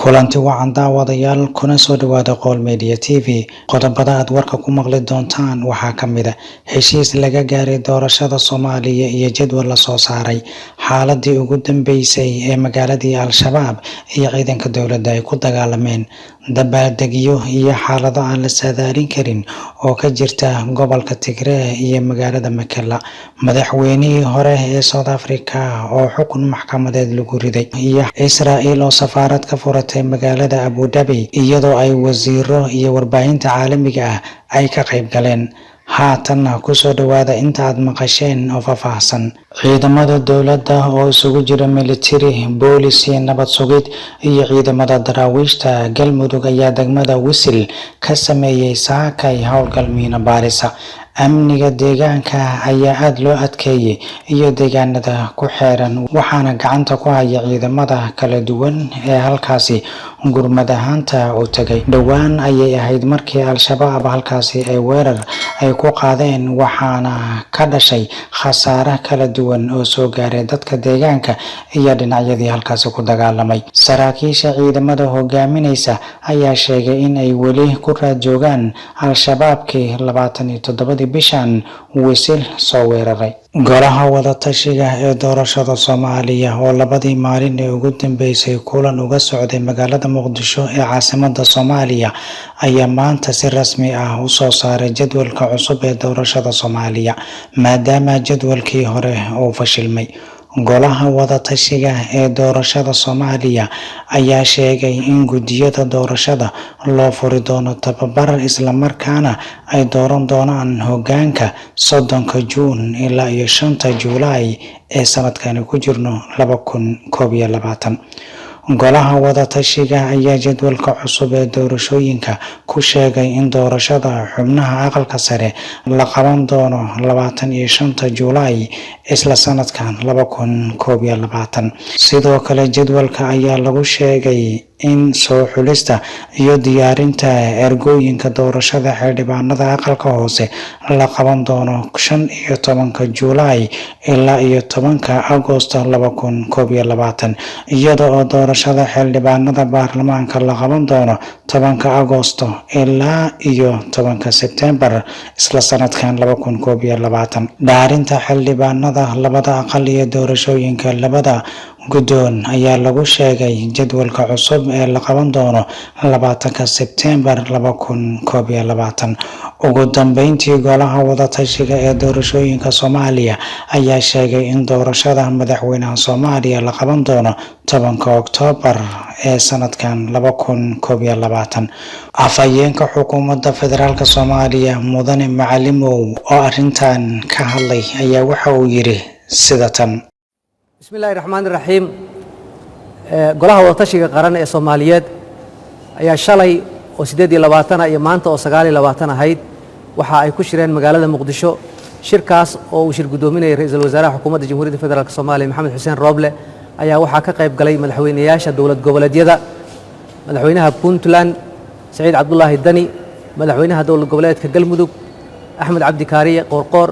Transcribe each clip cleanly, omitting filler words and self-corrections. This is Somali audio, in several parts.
Kulanti wacan, daawadayaal, kuna soo dhawaada Qowl Media TV. Qodobada aad warka ku maqli doontaan waxaa ka mid ah heshiis laga gaaray doorashada Soomaaliya iyo jadwal la soo saaray, xaaladii ugu dambeysay ee magaaladii Al-Shabaab iyo ciidanka dowladda ay ku dagaalameen, dabaaldegyo iyo xaalado aan la saadaalin karin oo ka jirta gobolka Tigray iyo magaalada Mekelle, madaxweynihii hore ee South Africa oo xukun maxkamadeed lagu riday, iyo Israel oo safaarad ka furatay magaalada Abu Dhabi iyadoo ay wasiiro iyo warbaahinta caalamiga ah ay ka qayb galeen. Haatanna kusoo dhawaada inta aad maqasheen oo faahfaahsan. Ciidamada dowladda oo isugu jira militari, boolis iyo nabad sugid iyo ciidamada daraawiishta Galmudug ayaa degmada Wisil ka sameeyey saakay howlgal miino baarisa. Amniga deegaanka ayaa aada loo adkeeyey iyo deegaanada ku xeeran, waxaana gacanta ku haya ciidamada kala duwan ee halkaasi gurmad ahaanta u tagay. Dhowaan ayay ahayd markii Al-Shabaab halkaasi ay weerar ay ku qaadeen, waxaana ka dhashay khasaare kala duwan oo soo gaaray dadka deegaanka iyo dhinacyadii halkaasi ku dagaalamay. Saraakiisha ciidamada hogaaminaysa ayaa sheegay in ay weli ku raad joogaan Al-Shabaabkii 27-dii bishan Wisil soo weeraray. Golaha wadatashiga ee doorashada Soomaaliya oo labadii maalin ee ugu dambeysay kulan uga socday magaalada Muqdisho ee caasimadda Soomaaliya ayaa maanta si rasmi ah u soo saaray jadwalka cusub ee doorashada Soomaaliya, maadaama jadwalkii hore uu fashilmay. Golaha wadatashiga ee doorashada Soomaaliya ayaa sheegay in guddiyada doorashada loo furi doono tababar, isla markaana ay dooran doonaan hoggaanka 30-ka Juun ilaa iyo 5-ta Juulaay ee sanadkani ku jirno 2021. Golaha wadatashiga ayaa jadwalka cusub ee doorashooyinka ku sheegay in doorashada xubnaha aqalka sare la qaban doono 25-ta Juulaay isla sanadkan 2021. Sidoo kale, jadwalka ayaa lagu sheegay in soo xulista iyo diyaarinta ergooyinka doorashada xildhibaanada aqalka hoose la qaban doono 15-ka Juulaay ilaa iyo 10-ka Agoosto 2021, iyada oo doorashada xildhibaanada baarlamaanka la qaban doono 10-ka Agoosto ilaa iyo 10-ka Sebtembar isla sanadkan 2021. Dhaarinta xildhibaanada labada aqal iyo doorashooyinka labada guddoon ayaa lagu sheegay jadwalka cusub ee la qaban doono 20-ka Sebtembar 2021. Ugu dambeyntii, golaha wadatashiga ee doorashooyinka Soomaaliya ayaa sheegay in doorashada madaxweynaha Soomaaliya la qaban doono 10-ka Oktoobar ee sanadkan 2021. Afhayeenka xukuumadda federaalk Soomaaliya, Mudane Macalimow, oo arrintan ka hadlay ayaa waxa uu yidhi sida tan: Bismi Illaahi Raxmaan Iraxiim. Golaha wadatashiga qaran ee Soomaaliyeed ayaa shalay oo 28-a iyo maanta oo 29 ahayd waxa ay ku shireen magaalada Muqdisho. Shirkaas oo uu shir guddoominayay ra-iisul wasaaraha xukuumadda Jamhuuriyadda Federaalk Soomaaliya, Maxamed Xuseen Rooble, ayaa waxaa ka qayb galay madaxweyneyaasha dowlad goboleedyada: madaxweynaha Puntland, Saciid Cabdulaahi Dani; madaxweynaha dowlad goboleedka Galmudug, Axmed Cabdi Kaariye Qoorqoor;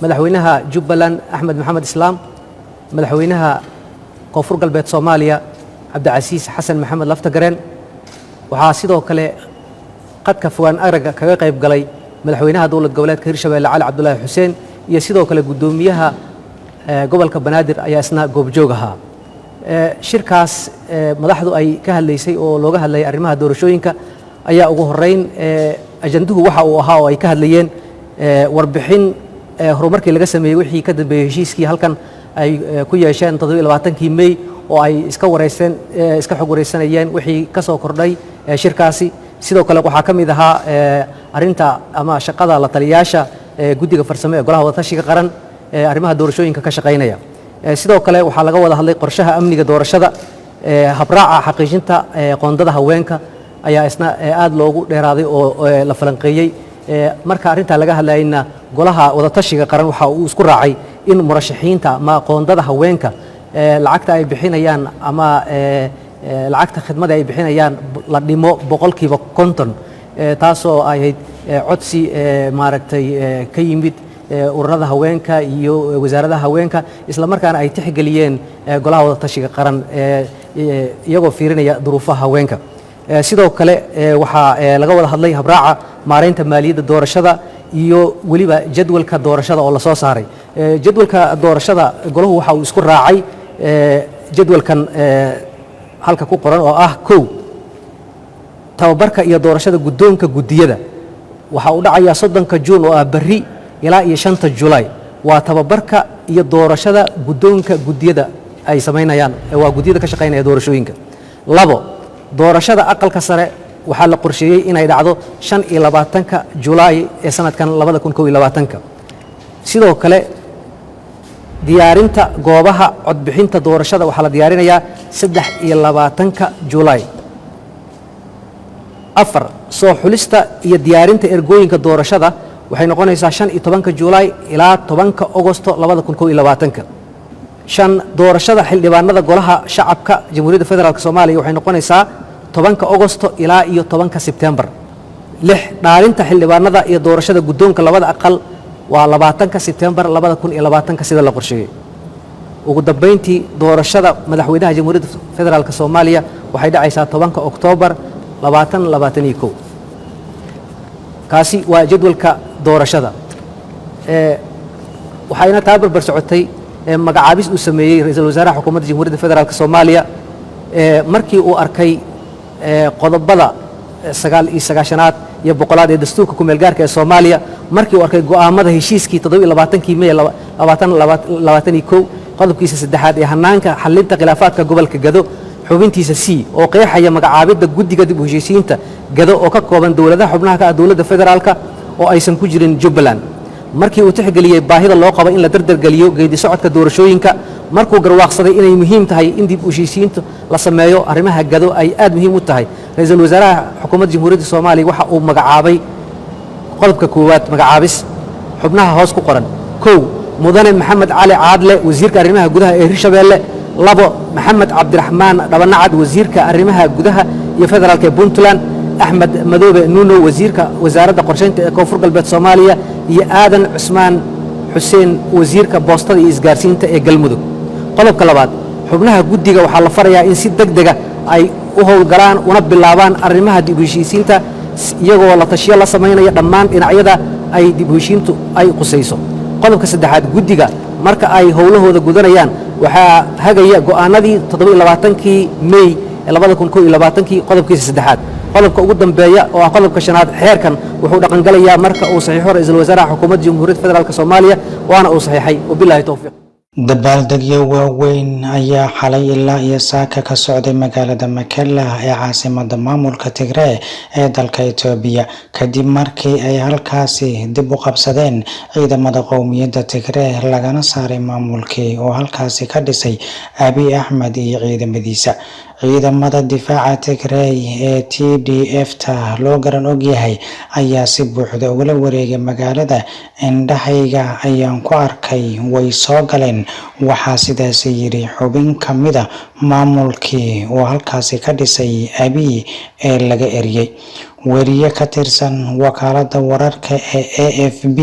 madaxweynaha Jubbaland, Axmed Maxamed Islaam; madaxweynaha Koonfur Galbeed Soomaaliya, Cabdicasiis Xasan Maxamed Laftagareen. Waxaa sidoo kale qadka fogaan aragga kaga qayb galay madaxweynaha dowlad goboleedka Hirshabeelle, Cali Cabdulaahi Xuseen, iyo sidoo kale guddoomiyaha gobolka Banaadir ayaa isna goobjoog ahaa. Shirkaas madaxdu ay ka hadlaysay oo looga hadlayay arrimaha doorashooyinka ayaa ugu horreyn ajanduhu waxa uu ahaa oo ay ka hadlayeen warbixin horumarkii laga sameeyey wixii ka dambeeyey heshiiskii halkan ay ku yeesheen 27-kii May, oo ay iska wareysteen, iska xog wareysanayeen wixii ka soo kordhay shirkaasi. Sidoo kale waxaa ka mid ahaa arrinta ama shaqada la taliyaasha guddiga farsamo ee golaha wadatashiga qaran ee arrimaha doorashooyinka ka shaqaynaya. Sidoo kale waxaa laga wada hadlay qorshaha amniga doorashada. Habraaca xaqiijinta qoondada haweenka ayaa isna aad loogu dheeraaday oo la falanqeeyey. Marka arrintaa laga hadlayna, golaha wadatashiga qaran waxa uu isku raacay in murashaxiinta ama qoondada haweenka lacagta ay bixinayaan ama lacagta khidmada ay bixinayaan la dhimo 50%, taasoo ahayd codsi maaragtay ka yimid ururada haweenka iyo wasaaradaha haweenka, isla markaana ay tixgeliyeen golaha wadatashiga qaran. iyagoo fiirinaya duruufaha haweenka. Sidoo kale waxaa laga wada hadlay habraaca maareynta maaliyadda doorashada iyo weliba jadwalka doorashada oo lasoo saaray. Jadwalka doorashada golahu waxa uu isku raacay jadwalkan halka ku qoran oo ah: 1, tababarka iyo doorashada guddoonka guddiyada waxa uu dhacayaa 30-ka Juun oo ah berri ilaa iyo 5-ta Julaay. Waa tababarka iyo doorashada guddoonka guddiyada ay samaynayaan, waa guddiyada ka shaqaynaya doorashooyinka. 2, doorashada Aqalka Sare waxaa la qorsheeyey inay dhacdo 25-ka Julaay ee sanadkan 2021-ka. Sidoo kale diyaarinta goobaha codbixinta doorashada waxaa la diyaarinayaa 23-ka Julaay. 4, soo xulista iyo diyaarinta ergooyinka doorashada waxay noqonaysaa 15-ka Julaay ilaa 10-ka Ogosto 2021-ka. 5, doorashada xildhibaanada Golaha Shacabka Jamhuuriyadda Federaalka Soomaaliya waxay noqonaysaa 10-ka Ogosto ilaa iyo 10-ka Sebtembar. 6, dhaarinta xildhibaanada iyo doorashada guddoonka labada aqal waa 20-ka Sebtembar 2020-ka sida la qorsheeyey. Ugu dambayntii, doorashada madaxweynaha Jamhuuriyadda Federaalka Soomaaliya waxay dhacaysaa 10-ka Oktoobar 2021. Kaasi waa jadwalka doorashada. Waxayna taa barbar socotay magacaabis uu sameeyey ra-iisul wasaaraha xukuumadda Jamhuuriyadda Federaalka Soomaaliya markii uu arkay qodobada 99-aad iyo 100-aad ee dastuurka kumeelgaarka ee Soomaaliya, markii uu arkay go'aamada heshiiskii 27-kii Mey 2021, qodobkiisa saddexaad ee hanaanka xalinta khilaafaadka gobolka Gado, xubintiisa C oo qeexaya magacaabidda guddiga dib u heshiisiinta Gado oo ka kooban dowladaha xubnaha ka ah dowladda federaalka oo aysan ku jirin Jubbaland, markii uu tixgeliyey baahida loo qabo in la dardargeliyo geedi socodka doorashooyinka, markuu garwaaqsaday inay muhiim tahay in dib u heshiisiinta la sameeyo arrimaha Gado ay aad muhiim u tahay, ra-iisul wasaaraha xukuumadda Jamhuuriyadda Soomaaliya waxa uu magacaabay: qodobka koowaad, magacaabis xubnaha hoos ku qoran: 1, Mudane Maxamed Cali Caadle, wasiirka arrimaha gudaha ee Hirshabeelle; 2, Maxamed Cabdiraxmaan Dhabanacad, wasiirka arrimaha gudaha iyo federaalka ee Puntland; Axmed Madoobe Nuno, wasiirka wasaaradda qorsheynta ee Koonfur Galbeed Soomaaliya; iyo Aadan Cusmaan Xuseen, wasiirka boostada iyo isgaarsiinta ee Galmudug. Qodobka labaad, xubnaha guddiga waxaa la farayaa in si deg dega ay u howlgalaan una bilaabaan arrimaha dib u heshiisiinta, iyagoo la tashiyo la samaynaya dhammaan dhinacyada ay dib u heshiintu ay qusayso. Qodobka saddexaad, guddiga marka ay howlahooda gudanayaan waxaa hagaya go'aanadii 27-kii Mey ee 2021-kii, qodobkiisa saddexaad. Qodobka ugu dambeeya oo ah qodobka shanaad, xeerkan wuxuu dhaqangalayaa marka uu saxiixo ra-iisul wasaaraha xukuumadda Jamhuuriyadda Federaalka Soomaaliya, waana uu saxiixay. Wabilaahi towfiiq. Dabaaldegyo waaweyn ayaa xalay ilaa iyo saaka ka socday magaalada Makela ee caasimada maamulka Tigree ee dalka Itoobiya, kadib markii ay halkaasi dib u qabsadeen ciidamada qowmiyadda Tigree, lagana saaray maamulkii oo halkaasi ka dhisay Abiy Axmed iyo ciidamadiisa. Ciidamada difaaca Tigrey ee TDF ta loo garan ogyahay ayaa si buuxda ugala wareegay magaalada. "Indhahayga ayaan ku arkay, way soo galeen," waxaa sidaasi yiri xubin ka mida maamulkii uu halkaasi ka dhisay Abiy ee laga eriyay. Weriye ka tirsan wakaalada wararka ee AFP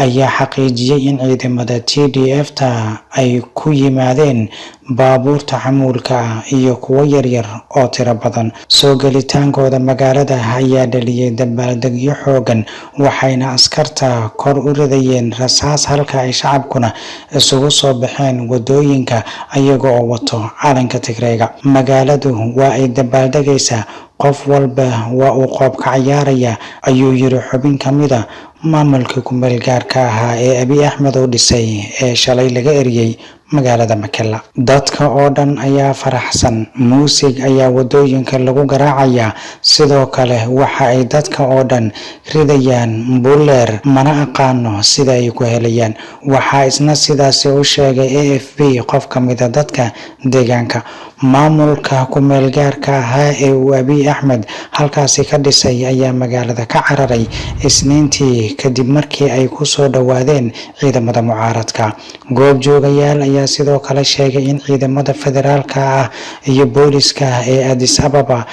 ayaa xaqiijiyay in ciidamada TDF ta ay ku yimaadeen baabuurta xamuulka ah iyo kuwo yaryar oo tiro badan. Soo gelitaankooda magaalada ayaa dhaliyay dabaaldegyo xoogan, waxayna askarta kor u ridayeen rasaas, halka ay shacabkuna isugu soo baxeen wadooyinka ayaga oo wato calanka Tigreega. "Magaaladu waa ay dabaaldegaysaa, qof walba waa uu qoobka cayaaraya," ayuu yiri xubin ka mid a maamulkii ku-meel gaarka ahaa ee Abiy Axmed uu dhisay ee shalay laga eriyey magaalada Makela. "Dadka oo dhan ayaa faraxsan, muusig ayaa wadooyinka lagu garaacayaa, sidoo kale waxa ay dadka oo dhan ridayaan buleer, mana aqaano sida ay ku helayaan," waxaa isna sidaasi u sheegay AFP qof ka mid a dadka deegaanka. Maamulka ku-meel gaarka ahaa ee uu Abiy Axmed halkaasi ka dhisay ayaa magaalada ka cararay Isniintii kadib markii ay ku soo dhowaadeen ciidamada mucaaradka. Goobjoogayaal ayaa sidoo kale sheegay in ciidamada federaalka ah iyo booliska ee Addis Ababa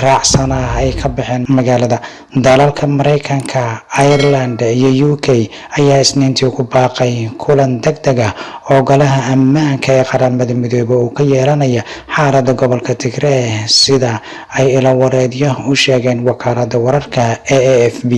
raacsanaa ay ka baxeen magaalada. Dalalka Mareykanka, Ireland iyo UK ayaa Isniintii ku baaqay kulan deg deg ah oo Golaha Ammaanka ee Qaramada Midoobay uu ka yeelanaya. Xaaladda gobolka Tigree, sida ay ilo wareedyo u sheegeen wakaaladda wararka ee AFP.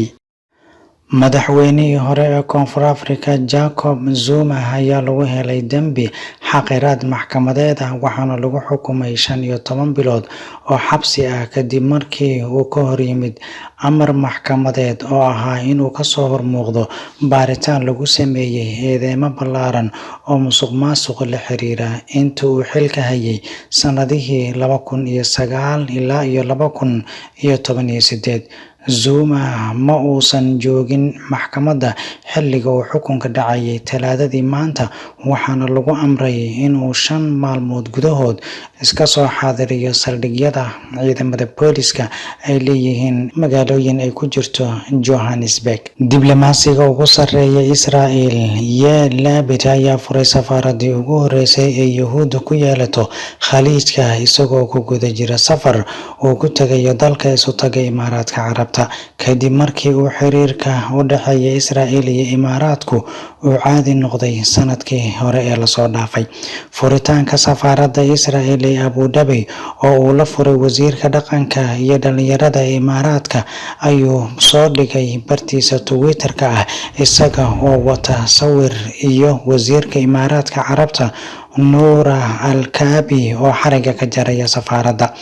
Madaxweynihii hore ee Koonfur Afrika Jacob Zuma ayaa lagu helay dembi xaqiraad maxkamadeed ah, waxaana lagu xukumay 15 bilood oo xabsi ah kadib markii uu ka hor yimid amar maxkamadeed oo ahaa inuu kasoo hormuuqdo baaritaan lagu sameeyay eedeymo ballaaran oo musuqmaasuq la xiriira intii uu xilka hayay sanadihii 2009 ilaa iyo 2018. Zuma ma uusan joogin maxkamadda xilliga uu xukunka dhacayay Talaadadii maanta, waxaana lagu amray inuu 5 maalmood gudahood iska soo xaadiriyo saldhigyada ciidamada booliska ay leeyihiin magaalooyin ay ku jirto Johannesburg. Diblomaasiga ugu sarreeya Israel Yair Lapid ayaa furay safaaradii ugu horeysay ee Yuhuudda ku yeelato Khaliijka, isagoo ku guda jira safar uu ku tagayo dalka Isutaga Imaaraadka Carabta, kadib markii uu xiriirka u dhexeeya Israel iyo Imaaraadku uu caadi noqday sanadkii hore ee lasoo dhaafay. Furitaanka safaaradda Israel ee Abu Dhabi oo uu la furay wasiirka dhaqanka iyo dhalinyarada ee Imaaraadka ayuu soo dhigay bartiisa Twitter-ka ah, isaga oo wata sawir iyo wasiirka Imaaraadka Carabta Noura Al-Kaabi oo xariga ka jaraya safaaradda.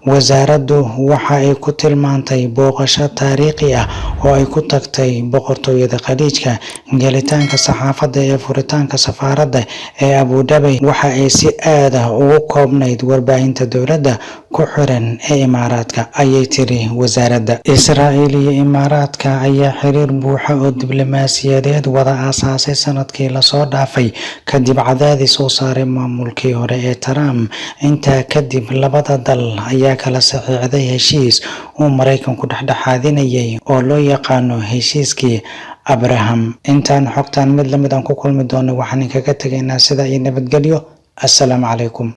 Wasaaraddu waxa ay ku tilmaantay booqasho taariikhi ah oo ay ku tagtay boqortooyada Khaliijka. Gelitaanka saxaafadda ee furitaanka safaaradda ee Abu Dhabi waxa ay si aad ah ugu koobnayd warbaahinta dowladda ku xiran ee Imaaraadka, ayay tiri wasaaradda. Israel iyo Imaaraadka ayaa xiriir buuxa oo diblomaasiyadeed wada aasaasay sanadkii lasoo dhaafay kadib cadaadis uu saaray maamulkii hore ee Trump. Intaa kadib, labada dal ayaa kala saxiixday heshiis uu Maraykanku dhexdhexaadinayay oo loo yaqaano Heshiiskii Abraham. Intaan xogtan mid lamid aan ku kulmi doono, waxaan kaga tegaynaa sida iyo nabadgelyo. Assalaamu calaykum.